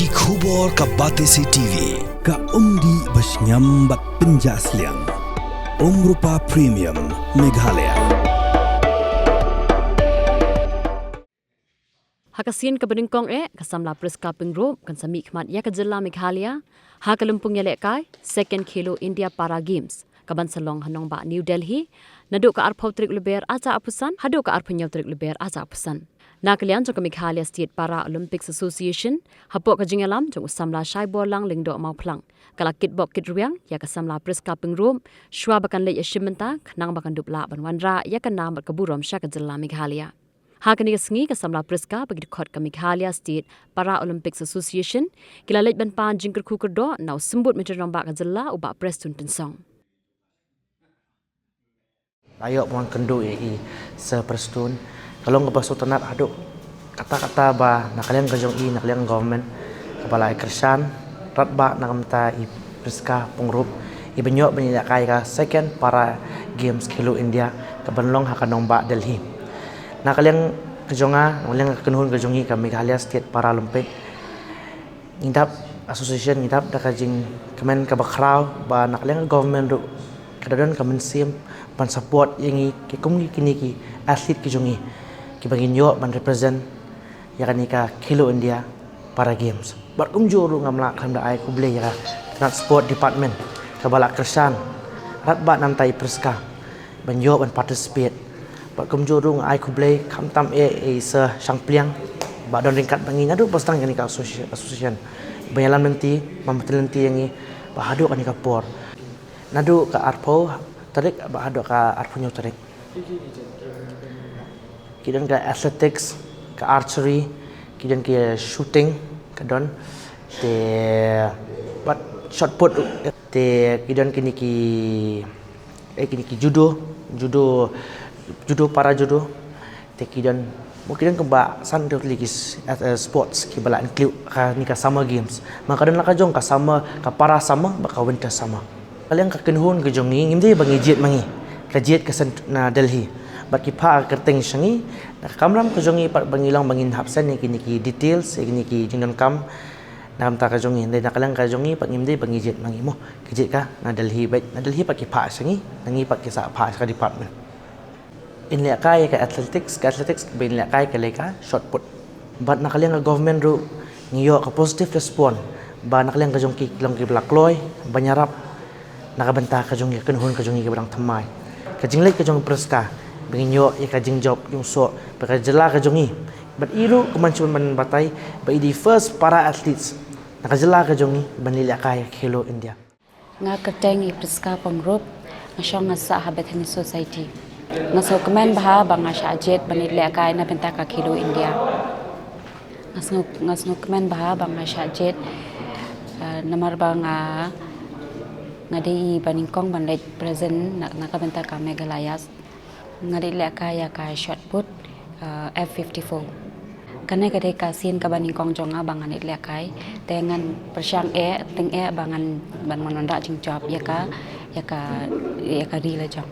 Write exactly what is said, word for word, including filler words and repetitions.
Ki khubor ka Batesi T V, ka umdih ba shngiam bad pynjah sliang. Umrupa Premium, Meghalaya. Ha ka sien kaba nyngkong eh, ka samla Prisca Pyngrope kan sa mihkhmat ïa ka jylla Meghalaya ha ka lympung ïalehkai Second Khelo India Para Games, kaban sa long ha nongbah New Delhi naduh ka arphew tarik Lber arhajar arphew san haduh ka arphew hynñiew tarik Lber arhajar arphew san. Na ka liang jong ka Meghalaya State Para Olympics Association, hapoh ka jingïalam jong u samla Shaiborlang Lyngdoh Mawphlang, ka la kitbok kitrwiang ïa ka samla Prisca Pyngrope shuwa ba kan leit ïashim bynta khnang ba kan dup lah ban wanrah ïa ka nam bad ka burom sha ka jylla Meghalaya. Ha kane ka sngi ka samla Prisca bad ki dkhot ka Meghalaya State Para Olympics Association ki la leit ban pan jingkyrkhu kyrdoh na u symbud myntri rangbah ka jylla, u Bah Prestone Tynsong. La ïoh ban kynduh ïa i Sir Prestone, ka long kaba sngewtynnat haduh katta katta ba na ka liang ka jong i, na ka liang government, kaba la ai kyrshan radbah na ka bynta i Prisca Pyngrope, i ban ïoh ban ïalehkai ka Second Para Games Khelo India kaban long ha ka nongbah Delhi. Na ka liang ka jong nga, na ka liang ka kynhun ka jong i ka Meghalaya State Paralympic, ngi dap association, ngi dap da ka jingkmen kaba khraw ba na ka liang ka government ruh ka da don ka mynsiem ban support ïa ngi ki kum kine ki athlete ki jong ngi, kiba ngin ïoh ban represent ïa kane ka Khelo India Para Games. Bad kumjuh ruh ngam lah khlem da ai khublei ïa ka tnat sport department kaba la kyrshan radbah na ka bynta i Prisca ban ïoh ban participate. Bad kumjuh ruh nga ai khublei khamtam eh ïa i Sir Shangpliang ba don ryngkat bad ngi naduh ba sdang kane ka associ-, association, ba ïalam lynti, ba mynta lynti ïa ngi ba haduh kane ka por, naduh ka arphew tarik ba haduh ka arphew hynñiew tarik. Ki don ka athletics, ka archery, ki don ki shooting, ka don, te bad shot put, te ki don kine ki, eh, kine ki judo, judo, judo, para judo, te ki don, mo ki don kumba san tylli ki s-, eh, sports kiba la include ha kane ka Summer Games. Ma ka don la ka jong ka summer, ka para summer bad ka winter summer. Ka liang ka kynhun ka jong ngi, ngim dei ba ngi jied ma ngi, ka jied ka seng na Delhi. Bad ki phah ka kyrteng sha ngi na ka kamram ka jong ngi pat ba ngi long ba ngin hap send ïa kine ki details, ïa kine ki jingdonkam na ka bynta ka jong ngi. Hynrei na ka liang ka jong ngi pat ngim dei ba ngi jied ma ngi, mo, ka jied ka na Delhi bad na Delhi pat ki phah sha ngi, na ngi pat ki sa phah sha ka department. Ngin lehkai ïa ka athletics, ka athletics ba ngin lehkai ka lei ka shot put. Bad na ka liang ka government ruh ngi ïoh ka positive response ba na ka liang ka jong ki long kiba la kloi ban ïarap na ka bynta ka jong ngi, ka kynhun ka jong ngi kaba dang thymmai. Ka jingleit ka jong i Prisca ba ngin ïoh ïa ka jingjop jingsoh ba ka jylla ka jong ngi. Bad i ruh kumba ngi shu ban batai ba i dei first para athletes na ka jylla ka jong ngi ban leit lehkai ïa ka Khelo India. Nga kyrteng i Prisca Pyngrope, nga shong nga sah ha Bethany Society. Nga sngewkmen bha ba nga shah jied ban leit lehkai na bynta ka Khelo India. Nga sngew, nga sngewkmen bha ba nga shah jied, eh, namar ba nga, nga dei i ba nyngkong ban leit present na, na ka bynta ka Meghalaya. Nga leit lehkai ïa ka shot put, eh, F fifty-four. Kane ka dei ka sien kaba nyngkong jong nga ba ngan leit lehkai. Te ngan pyrshang eh, teng eh ba ngan ban wanrah jingjop ïa ka, ïa ka, ïa ka ri la jong.